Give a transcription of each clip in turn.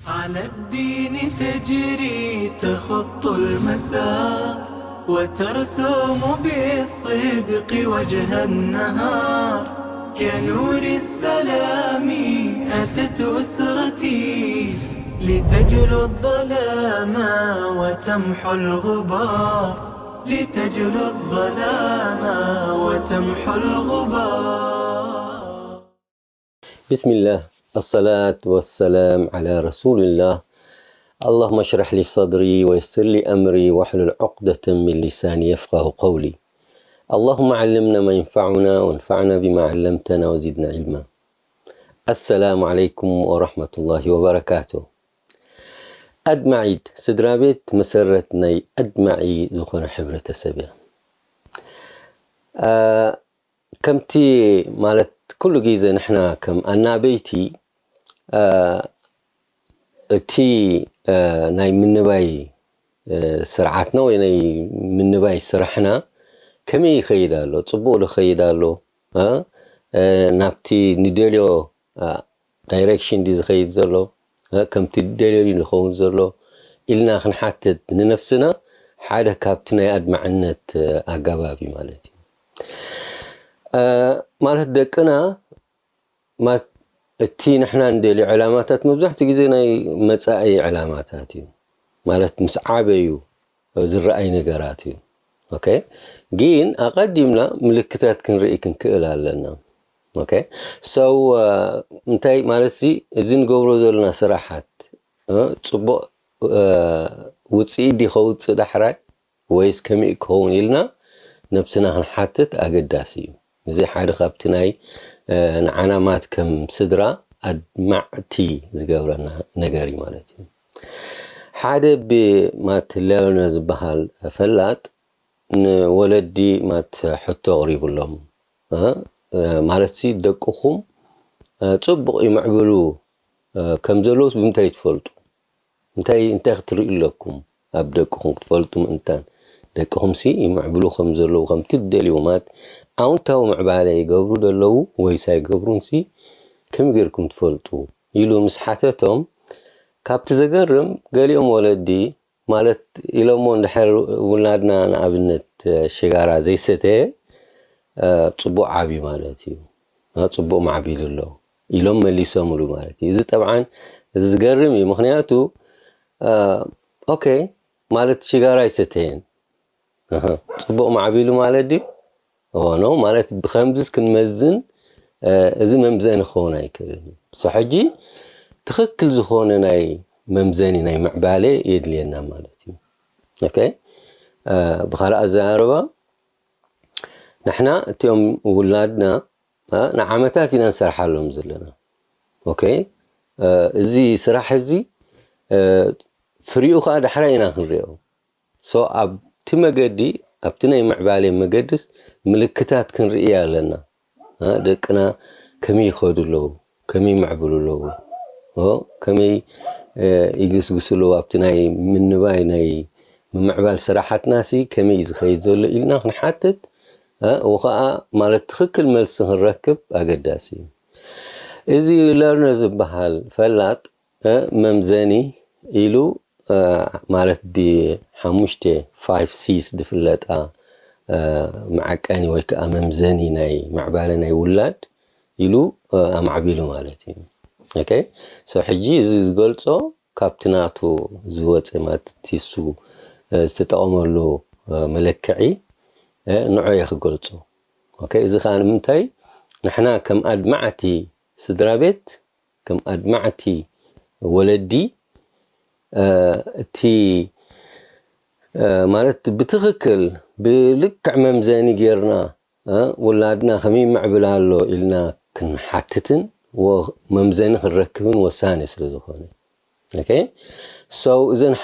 على الدين تجري تخط المسار، وترسم بالصدق وجه النهار. كنور السلام أتت أسرتي، لتجلو الظلام وتمحو الغبار، لتجلو الظلام وتمحو الغبار. بسم الله، الصلاة والسلام على رسول الله. اللهم اشرح لي صدري ويسر لي أمري واحلل عقدة من لساني يفقه قولي. اللهم علمنا ما ينفعنا وانفعنا بما علمتنا وزدنا علما. السلام عليكم ورحمة الله وبركاته. ኣድማዒት ስድራ ቤት መሰረት ናይ ኣድማዒ ዝኾነ ሕብረተሰብ እያ። ከምቲ ማለት ኩሉ ግዜ ንሕና ከም ኣናበይቲ እቲ ናይ ምንባይ ስርዓትና ወይ ናይ ምንባይ ስራሕና ከመይ ይኸይድ ኣሎ? ፅቡቕ ዶ ይኸይድ ኣሎ? ናብቲ ንደልዮ ዳይሬክሽን ድዩ ዝኸይድ ዘሎ? ከምቲ ደልዮ ድዩ ዝኸውን ዘሎ ኢልና ክንሓትት ንነፍስና ሓደ ካብቲ ናይ ኣድማዕነት ኣገባብ እዩ ማለት እዩ። ማለት ደቅና እቲ ንሕና እንደልዮ ዕላማታት መብዛሕትኡ ግዜ ናይ መፃኢ ዕላማታት እዩ። ማለት ምስ ዓበዩ ዝረኣይ ነገራት እዩ። ኦኬ፣ ግን ኣቐዲምና ምልክታት ክንርኢ ክንክእል ኣለና። ኦኬ፣ so እንታይ ማለት ሲ እዚ ንገብሮ ዘለና ስራሓት ፅቡቕ ውፅኢት ድዩ ከውፅእ ዳሕራይ ወይስ ከመይ ክኸውን ኢልና ነብስና ክንሓትት ኣገዳሲ እዩ። እዚ ሓደ ካብቲ ናይ ንዓና ማት ከም ስድራ ኣድማዕቲ ዝገብረና ነገር እዩ ማለት እዩ። ሓደ ብማት ሌርነር ዝበሃል ፈላጥ ንወለዲ ማት ሕቶ ኣቕሪብሎም ማለት ሲ ደቅኹም ፅቡቕ ይምዕብሉ ከም ዘለውስ ብምንታይ ትፈልጡ? እንታይ እንታይ ክትርእዩ ኣለኩም? ኣብ ደቅኹም ክትፈልጡ ምእንታን ደቅኹም ሲ ይምዕብሉ ከም ዘለዉ ከምቲ ትደልዩ ማለት ኣውንታዊ ምዕባለ ይገብሩ ደለዉ ወይስ ኣይገብሩን ሲ ከመይ ጌርኩም ትፈልጡ? ኢሉ ምስ ሓተቶም ካብቲ ዘገርም ገሊኦም ወለዲ ማለት ኢሎሞ እንድሕር ውላድና ንኣብነት ሽጋራ ዘይሰተየ ፅቡቕ ዓብዩ ማለት እዩ ፅቡቕ ማዕቢሉ ኣሎ ኢሎም መሊሶምሉ ማለት እዩ። እዚ ጠብዓን እዚ ዝገርም እዩ። ምክንያቱ ኦኬ ማለት ሽጋራ ኣይሰተየን ፅቡቕ ማዕቢሉ ማለት ድዩ? ኖ ማለት ብከምዚስ ክንመዝን እዚ መምዘኒ ክኸውን ኣይክእልን እዩ። ሶ ሕጂ ትኽክል ዝኾነ ናይ መምዘኒ ናይ ምዕባለ የድልየና ማለት እዩ። ኦኬ ብካልእ ኣዘራርባ ንሕና እቲኦም ውላድና ንዓመታት ኢና ንሰርሓሎም ዘለና። ኦኬ እዚ ስራሕ እዚ ፍሪኡ ከዓ ዳሕራይ ኢና ክንሪኦ። ሶ ኣብቲ መገዲ ኣብቲ ናይ ምዕባለ መገድስ ምልክታት ክንርኢ ኣለና። ደቅና ከመይ ይኸዱ ኣለዉ፣ ከመይ ይምዕብሉ ኣለዉ፣ ከመይ ይግስግሱ ኣለዉ ኣብቲ ናይ ምንባይ ናይ ምምዕባል ስራሓትና ሲ ከመይ እዩ ዝኸይድ ዘሎ ኢልና ክንሓትት ወኸዓ ማለት ትኽክል መልሲ ክንረክብ ኣገዳሲ እዩ። እዚ ሌርነር ዝበሃል ፈላጥ መምዘኒ ኢሉ ማለት ብሓሙሽተ ፋይቭ ሲስ ዝፍለጣ መዓቀኒ ወይ ከዓ መምዘኒ ናይ ማዕባለ ናይ ውላድ ኢሉ ኣማዕቢሉ ማለት እዩ። ኦኬ ሶ ሕጂ እዚ ዝገልፆ ካብቲ ናቱ ዝወፀ ማለት እቲ እሱ ዝተጠቐመሉ መለክዒ ንዑ እየ ክገልፆ። ኦኬ እዚ ከዓ ንምንታይ ንሕና ከም ኣድማዕቲ ስድራ ቤት ከም ኣድማዕቲ ወለዲ እቲ ማለት ብትኽክል ብልክዕ መምዘኒ ጌርና ውላድና ከመይ ይምዕብል ኣሎ ኢልና ክንሓትትን መምዘኒ ክንረክብን ወሳኒ ስለ ዝኾነ ሶ እዘን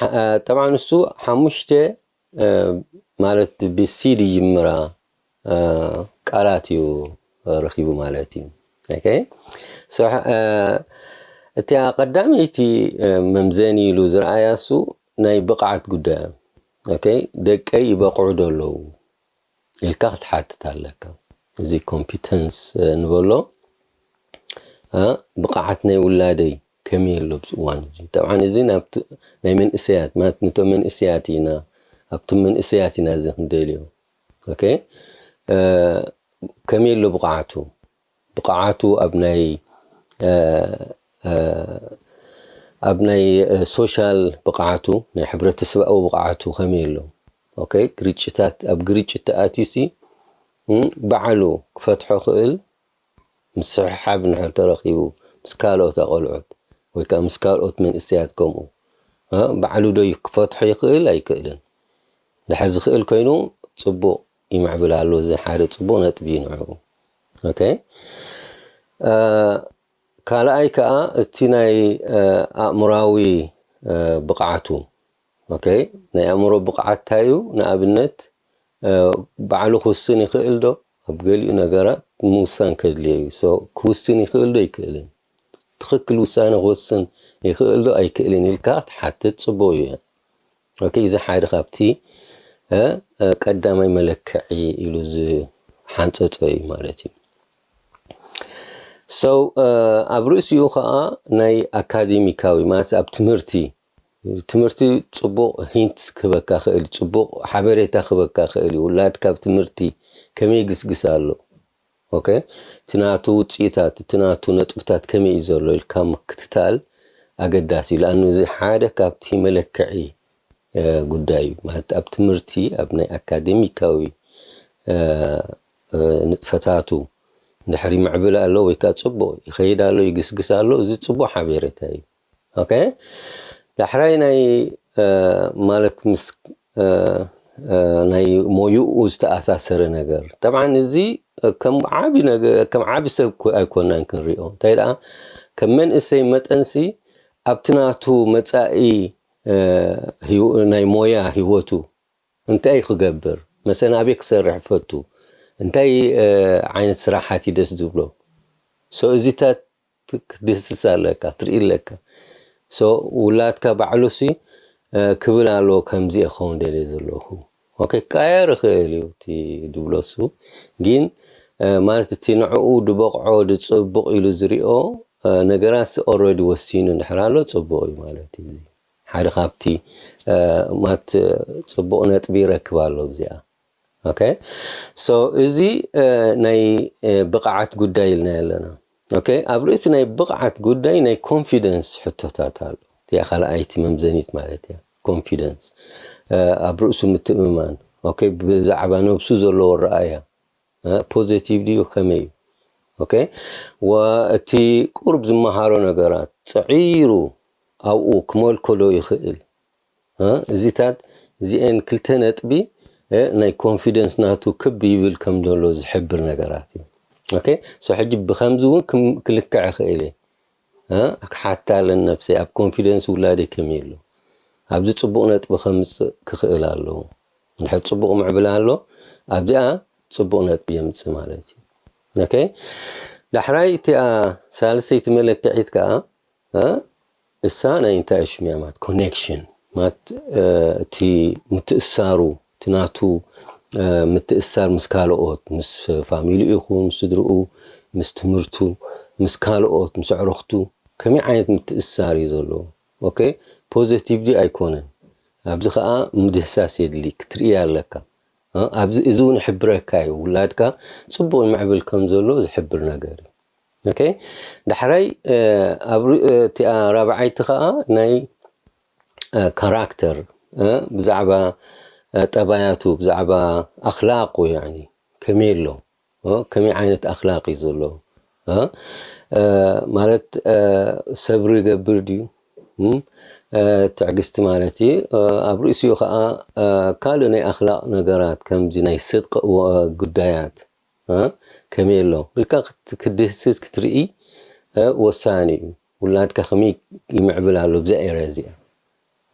ጠብዓ ንሱ ሓሙሽተ ማለት ብሲ ዝጅምራ ቃላት እዩ ረኺቡ ማለት እዩ። እቲ ቀዳመይቲ መምዘኒ ኢሉ ዝረኣያ እሱ ናይ ብቕዓት ጉዳይ ደቀይ ይበቕዑ ዶ ኣለዉ ኢልካ ክትሓትት ኣለካ። እዚ ኮምፒተንስ ንበሎ ብቕዓት ናይ ውላደይ ከ ከመይ ኣሎ ኣብዚ እዋን እዚ? ጠብዓን እዚ ናብቲ ናይ መንእሰያት ማለት ነቶም መንእሰያት ኢና ኣብቲ መንእሰያት ኢና እዚ ክንደልዮ። ኦኬ፣ ከመይ ኣሎ ብቕዓቱ? ብቕዓቱ ኣብ ናይ ኣብ ናይ ሶሻል ብቕዓቱ፣ ናይ ሕብረተሰባዊ ብቕዓቱ ከመይ ኣሎ? ኦኬ፣ ግርጭታት ኣብ ግርጭት ተኣትዩሲ ባዕሉ ክፈትሖ ክእል ምስሕሓብ ንሕር ተረኺቡ ምስ ካልኦት ኣቆልዑት ወይ ከዓ ምስ ካልኦት መንእሰያት ከምኡ ባዕሉ ዶ ክፈትሖ ይኽእል ኣይክእልን? ድሕር ዝኽእል ኮይኑ ጽቡቕ ይምዕብል ኣሎ። እዚ ሓደ ጽቡቕ ነጥቢ እዩ ንዕኡ። ኦኬ፣ ካልኣይ ከዓ እቲ ናይ ኣእምራዊ ብቕዓቱ። ኦኬ፣ ናይ ኣእምሮ ብቕዓት እንታይ እዩ? ንኣብነት ባዕሉ ክውስን ይኽእል ዶ? ኣብ ገሊኡ ነገራት ምውሳን ከድልዮ እዩ። ክውስን ይኽእል ዶ ይክእልን? ትኽክል ውሳነ ክወስን ይኽእል ዶ ኣይክእልን ኢልካ ክትሓትት ጽቡቕ እዩ። ኦኬ፣ እዚ ሓደ ካብቲ ቀዳማይ መለክዒ ኢሉ ዝሓንጸጾ እዩ ማለት እዩ። So ኣብ ርእሲኡ ከዓ ናይ ኣካዴሚካዊ ማለት ኣብ ትምህርቲ ትምህርቲ ጽቡቕ ሂንት ክበካ ክእል፣ ጽቡቕ ሓበሬታ ክበካ ክእል እዩ። ውላድ ካብ ትምህርቲ ከመይ ይግስግስ ኣሎ? ኦኬ፣ እቲ ናቱ ውፅኢታት፣ እቲ ናቱ ነጥብታት ከመይ እዩ ዘሎ ኢልካ ምክትታል ኣገዳሲ እዩ። ለኣኑ እዚ ሓደ ካብቲ መለክዒ ጉዳይ እዩ። ማለት ኣብ ትምህርቲ ኣብ ናይ ኣካዴሚካዊ ንጥፈታቱ እንድሕር ይምዕብል ኣሎ ወይ ከዓ ፅቡቅ ይኸይድ ኣሎ ይግስግስ ኣሎ፣ እዚ ፅቡቅ ሓቤሬታ እዩ። ኦኬ፣ ዳሕራይ ናይ ማለት ምስ ናይ ሞይኡ ዝተኣሳሰረ ነገር፣ ጠብዓን እዚ ከም ዓቢ ነገር ከም ዓቢ ሰብ ኣይኮናን ክንሪኦ። እንታይ ደኣ ከም መንእሰይ መጠንሲ ኣብቲ ናቱ መጻኢ ናይ ሞያ ህይወቱ እንታይ ክገብር፣ መሰናቤ ክሰርሕ ፈቱ፣ እንታይ ዓይነት ስራሓት ይደስ ዝብሎ፣ ሶ እዚታት ክትድህስስ ኣለካ፣ ክትርኢ ኣለካ። ሶ ውላድካ ባዕሉሲ ክብል ኣለዎ፣ ከምዚ ክኸውን ደልየ ዘለኹ። ኦኬ፣ ክቀያየር ይኽእል እዩ እቲ ድብሎ እሱ፣ ግን ማለት እቲ ንዕኡ ድበቕዖ ድጽቡቕ ኢሉ ዝሪኦ ነገራት ኦልሬዲ ወሲኑ እንድሕር ኣሎ ጽቡቕ እዩ ማለት እዩ። ሓደ ካብቲ ማለት ጽቡቕ ነጥቢ ይረክብ ኣሎ እዚኣ። ኦኬ፣ ሶ እዚ ናይ ብቕዓት ጉዳይ ኢልና ኣለና። ኦኬ፣ ኣብ ርእሲ ናይ ብቕዓት ጉዳይ ናይ ኮንፊደንስ ሕቶታት ኣሎ። እቲኣ ካልኣይቲ መምዘኒት ማለት እያ። ኮንፊደንስ ኣብ ርእሱ ምትእምማን። ኦኬ፣ ብዛዕባ ነብሱ ዘለዎ ረኣያ ፖዚቲቭ ድዩ ከመይ እዩ? ኦኬ፣ ወእቲ ቁሩብ ዝመሃሮ ነገራት ጸዒሩ ኣብኡ ክመልኮ ዶ ይኽእል? እዚታት እዚኤን ክልተ ነጥቢ ናይ ኮንፊደንስ ናቱ ክብ ይብል ከም ዘሎ ዝሕብር ነገራት እዩ። ኦኬ፣ ሶ ሕጂ ብከምዚ እውን ክልክዕ ይኽእል እየ። ክሓታ ኣለን ነብሰይ ኣብ ኮንፊደንስ ውላደይ ከመይ ኣሎ፣ ኣብዚ ጽቡቕ ነጥቢ ከምጽእ ክኽእል ኣለዎ። እንድሕር ጽቡቕ ምዕብል ኣሎ ኣብዚኣ ጽቡቕ ነጥቢ የምጽእ ማለት እዩ። ኦኬ፣ ዳሕራይ እቲኣ ሳልሰይቲ መለክዒት ከዓ እሳ ናይ እንታይ ሽም እያ ማለት ኮኔክሽን ማለት እቲ ምትእሳሩ እቲ ናቱ ምትእሳር ምስ ካልኦት ምስ ፋሚሊ ይኹን ስድርኡ ምስ ትምህርቱ ምስ ካልኦት ምስ ኣዕሩኽቱ ከመይ ዓይነት ምትእሳር እዩ ዘለዎ? ኦኬ፣ ፖዘቲቭ ድዩ ኣይኮነን? ኣብዚ ከዓ ምድህሳስ የድሊ ክትርኢ ኣለካ። ኣብዚ እዚ እውን ይሕብረካ እዩ ውላድካ ፅቡቅ ይምዕብል ከም ዘሎ ዝሕብር ነገር እዩ። ኦኬ፣ ዳሕራይ ኣብ እቲኣ ራብዓይቲ ከዓ ናይ ካራክተር ብዛዕባ ጠባያቱ ብዛዕባ ኣክላቁ ያኒ ከመይ ኣሎ ከመይ ዓይነት ኣክላቅ እዩ ዘለዎ ማለት ሰብሪ ይገብር ድዩ? ትዕግስቲ ማለት እዩ። ኣብ ርእሲኡ ከዓ ካልእ ናይ ኣክላቅ ነገራት ከምዚ ናይ ስድቂ ጉዳያት ከመይ ኣሎ ኢልካ ክትድህስስ ክትርኢ ወሳኒ እዩ። ውላድካ ከመይ ይምዕብል ኣሎ ብዛ ኤርያ እዚኣ።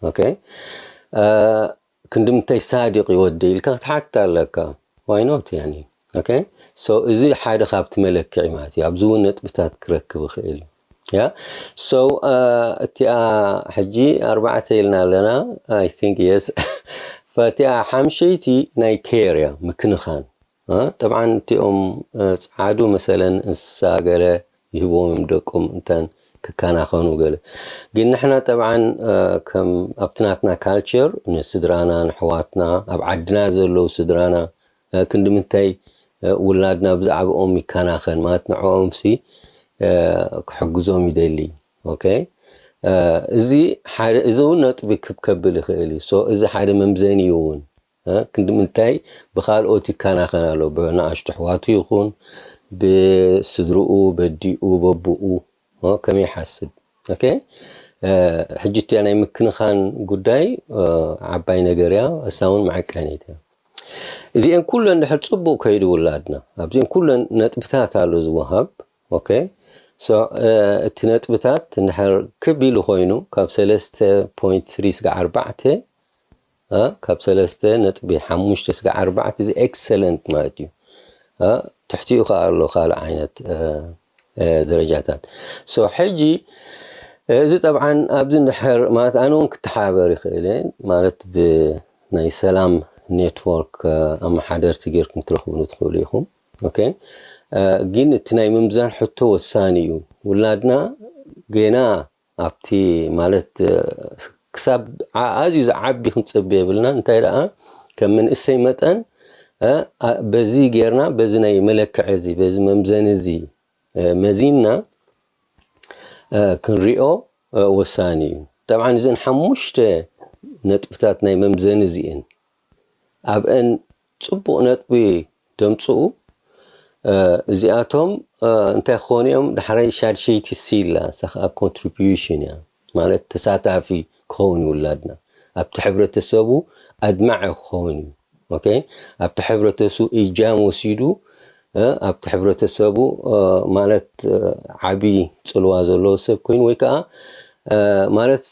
ኦኬ፣ ክንዲ ምንታይ ሳዲቅ ይወዲ ኢልካ ክትሓትት ኣለካ። ዋይ ኖት ያኒ። ኦኬ፣ ሶ እዚ ሓደ ካብቲ መለክዒ ማለት እዩ። ኣብዚ እውን ነጥብታት ክረክብ ይኽእል እዩ። ያ ሶ እቲኣ ሕጂ ኣርባዕተ ኢልና ኣለና። I think yes። ፈቲኣ ሓምሸይቲ ናይ ኬር እያ ምክንኻን። ጠብዓን እቲኦም ፃዓዱ መሰለን እንስሳ ገለ ይህብዎም እዮም ደቆም እንተን ክከናኸኑ ገለ። ግን ንሕና ጠብዓን ከም ኣብቲ ናትና ካልቸር ንስድራና ንሕዋትና ኣብ ዓድና ዘለዉ ስድራና ክንዲ ምንታይ ውላድና ብዛዕባኦም ይከናኸን ማለት ንዕኦም ሲ ክሕግዞም ይደሊ። ኦኬ፣ እዚ ሓደ፣ እዚ እውን ነጥቢ ክብ ከብል ይኽእል እዩ። ሶ እዚ ሓደ መምዘኒ እዩ እውን ክንዲ ምንታይ ብካልኦት ይከናኸን ኣሎ፣ ብንኣሽቱ ኣሕዋቱ ይኹን ብስድርኡ በዲኡ በብኡ ከመይ ይሓስብ። ኦኬ፣ ሕጂ እቲያ ናይ ምክንኻን ጉዳይ ዓባይ ነገር እያ፣ እሳ እውን መዐቀኒት እያ። እዚአን ኩለን ድሕር ፅቡቅ ከይዱ ውላድና ኣብዚአን ኩለን ነጥብታት ኣሎ ዝወሃብ። ኦኬ፣ ሶ እቲ ነጥብታት እንድሕር ክብ ኢሉ ኮይኑ ካብ ሰለስተ ፖይንት ስሪ ስጋዕ ኣርባዕተ ካብ ሰለስተ ነጥቢ ሓሙሽተ ስጋዕ ኣርባዕተ እዚ ኤክሰለንት ማለት እዩ። ትሕቲኡ ከዓ ኣሎ ካልእ ዓይነት ደረጃታት። ሶ ሕጂ እዚ ጠብዓን ኣብዚ እንድሕር ማለት ኣነ እውን ክተሓባበር ይኽእል እየ ማለት ብናይ ሰላም ኔትወርክ ኣመሓደርቲ ጌርኩም ትረኽቡኒ ትኽእሉ ኢኹም። ኦኬ፣ ግን እቲ ናይ ምምዛን ሕቶ ወሳኒ እዩ። ውላድና ገና ኣብቲ ማለት ክሳብ ኣዝዩ ዝዓቢ ክንፅብ የብልና። እንታይ ደኣ ከም መንእሰይ መጠን በዚ ጌርና በዚ ናይ መለክዒ እዚ በዚ መምዘኒ እዚ መዚንና ክንሪኦ ወሳኒ እዩ። ጠብዓን እዘን ሓሙሽተ ነጥብታት ናይ መምዘኒ እዚአን ኣብአን ፅቡቅ ነጥቢ ደምፅኡ እዚኣቶም እንታይ ክኾኑ እዮም? ዳሕራይ ሻድሸይቲ ሲላ እሳ ከዓ ኮንትሪቢዩሽን እያ ማለት ተሳታፊ ክኸውን ይውላድና ኣብቲ ሕብረተሰቡ ኣድማዒ ክኸውን እዩ። ኦኬ፣ ኣብቲ ሕብረተሰቡ እጃም ወሲዱ ኣብቲ ሕብረተሰቡ ማለት ዓቢ ፅልዋ ዘለዎ ሰብ ኮይኑ ወይ ከዓ ማለት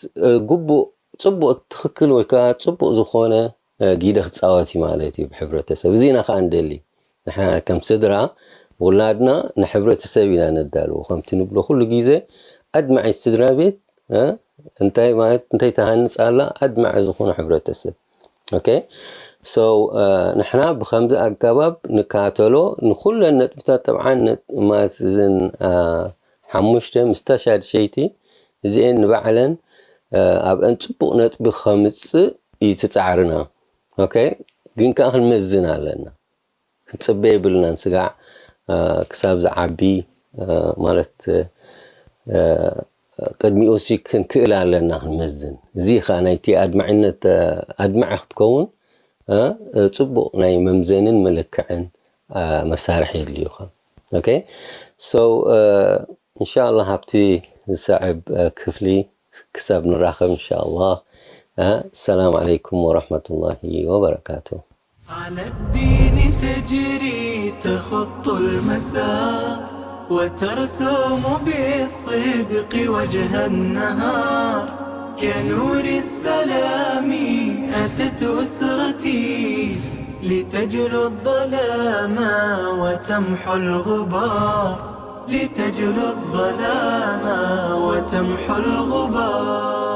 ግቡእ ፅቡቅ ትኽክል ወይ ከዓ ፅቡቅ ዝኾነ ጊደ ክፃወት እዩ ማለት እዩ ብሕብረተሰብ። እዚና ከዓ ንደሊ ንሕና ከም ስድራ ውላድና ንሕብረተሰብ ኢና ነዳልዎ። ከምቲ ንብሎ ኩሉ ግዜ ኣድማዒ ስድራ ቤት እንታይ ማለት እንታይ ተሃንፅ ኣላ ኣድማዒ ዝኾነ ሕብረተሰብ። ኦኬ፣ ሶ ንሕና ብከምዚ ኣገባብ ንከታተሎ ንኩለን ነጥብታት ጠብዓን ማለት እዘን ሓሙሽተ ምስታ ሻድሸይቲ እዚአን ንባዕለን ኣብአን ፅቡቅ ነጥቢ ከምፅእ እዩ ትፃዕርና። ኦኬ፣ ግን ከዓ ክንመዝን ኣለና። ክንፅበ የብልናን ስጋዕ ክሳብ ዝዓቢ ማለት ቅድሚኡ ሲ ክንክእል ኣለና ክንመዝን። እዚ ከዓ ናይቲ ኣድማዕነት ኣድማዒ ክትከውን ፅቡቅ ናይ መምዘንን መለክዕን መሳርሒ የድልዩኻ። ኦኬ፣ ሶ እንሻላ ኣብቲ ዝሰዕብ ክፍሊ ክሳብ ንራኸብ እንሻላ። ሰላም ዓለይኩም ወረሕመቱላሂ ወበረካቱ። على الدين تجري تخط المسار وترسم بالصدق وجه النهار كنور السلام أتت أسرتي لتجلو الظلام وتمحو الغبار لتجلو الظلام وتمحو الغبار